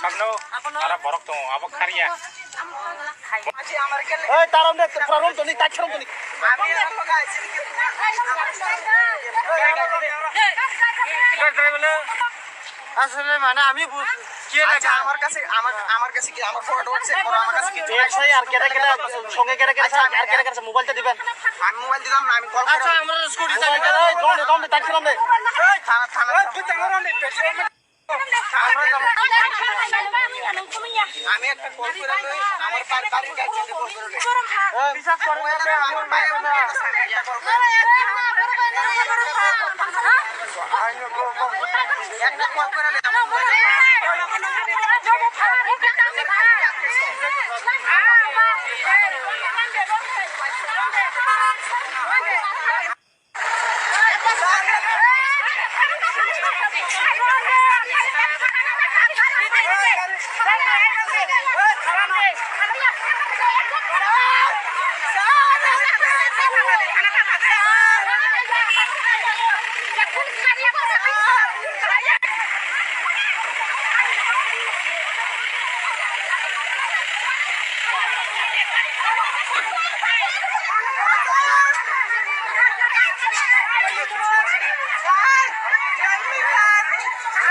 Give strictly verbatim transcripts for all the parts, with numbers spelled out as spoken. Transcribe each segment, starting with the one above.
Sakno, ara borok tongo, abo kharya. Ei, tarom de, tarom toni, tak tarom toni. আসলে মানে আমি বুঝ-, কি আচ্ছা, লাগে? আমার কাছে, আমার, আমার কাছে কি, আমার ফটো হোয়াটসঅ্যাপ করো, আমার কাছে কিছু এক সাই আর কেটে কেটে, সঙ্গে কেটে কেটে, আচ্ছা, আমি আর কেটে কেটে মোবাইলটা দিবেন। আমি মোবাইল দিলাম না, আমি কল আচ্ছা, করলাম। আমরা স্কুটি চালিয়ে এই, দম দে, দম দে, তাক দম দে। এই, থানা, থানা, এই, থানা। তুই তো আমার অনেক বেশি। আমি একটা কল করে লই, আমার বাড়ি, বাড়ির গার্জেনকে কল করে লই। এই, বিশ্বাস করেন না, আমার ভাই, আমার ভাই, একটা কল করে। একটা কল করে লই, আমার ভাই।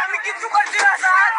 আমি কিচ্ছু করছি না, sir.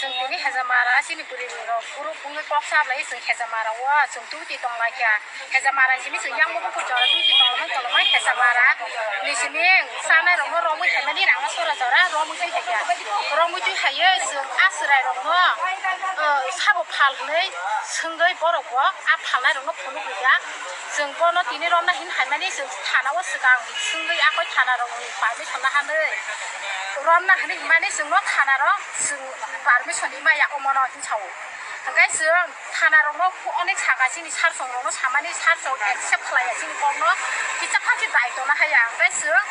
Chwng tini Hejamara chini bwrwi rok phuru phungwi kok cha lai chwng Hejamara o chwng twi tong lai kha. Hejamara simi chwng yang bo bukur jora twi tong lai tong lai Hejamara ni simi chanai rok no romwi hai mani rang no sora jora romwi twi hai kha. Romwi twi hai chwng a chwrai rok no sabo phal hwnwi swngwi borok bo a phalnai rok no phunuk ya. Chwng bono tini romna hin hai mani chwng thana o swkang swngwi akoi thana rok ni permission na hanwi romna hinwi himani chwngno thana rok chwng permission ni maya omono hin sao. Hwnkhe chwng thana rokno onek saka chini sir chwng rokno samani sir chwng accept khlaiya chini kokno kisa phansi daitona haya hwnkhe chwng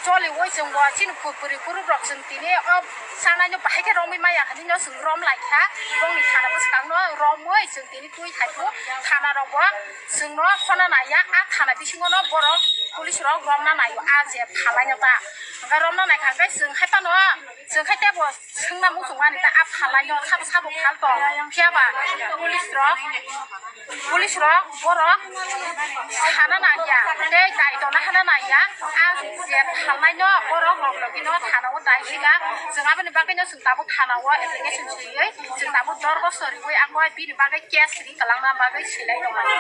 choliwi chwng bo chini putpuri group rok chwng tini o chanai no bahai khe romwi maya hinwi no chwng rom lai kha bongni thana bwskang no romwi chwng tini twi hai khe thana rok bo chwngno khona naiya, a thana bisingo no borok police rok romna naio, a je phalai no ta. Hwnkhe romna naikha hwnkhe chwng hai phano, chwng khai tebo swngna muchung mani ta, a phalai no sabo sabo phal tong. Phiya ba police rok, police rok borok sana naiya, tei daitona hana naiya, a je phalai no borok rok logi no thana o dai sika. Chwng aboni bagwi no chwng tabuk thana o application swiwi, chwng tabuk dorgo soriwi, ako bini bagwi case ri kwlangna bagwi silai tongmani.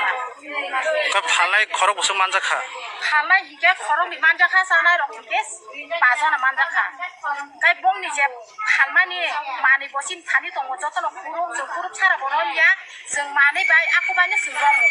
Khe phalnai khorok bwswk manjakha? Phalnai hinkhe khoroknwi manjakha, chanai rok hinkhe pajana manjakha. Tei bongni je phalmani manwi bo chini thani tongo, jotono kuruk, chwng kuruk sara bo romya, chwng manwi bai ako baino chwng romo.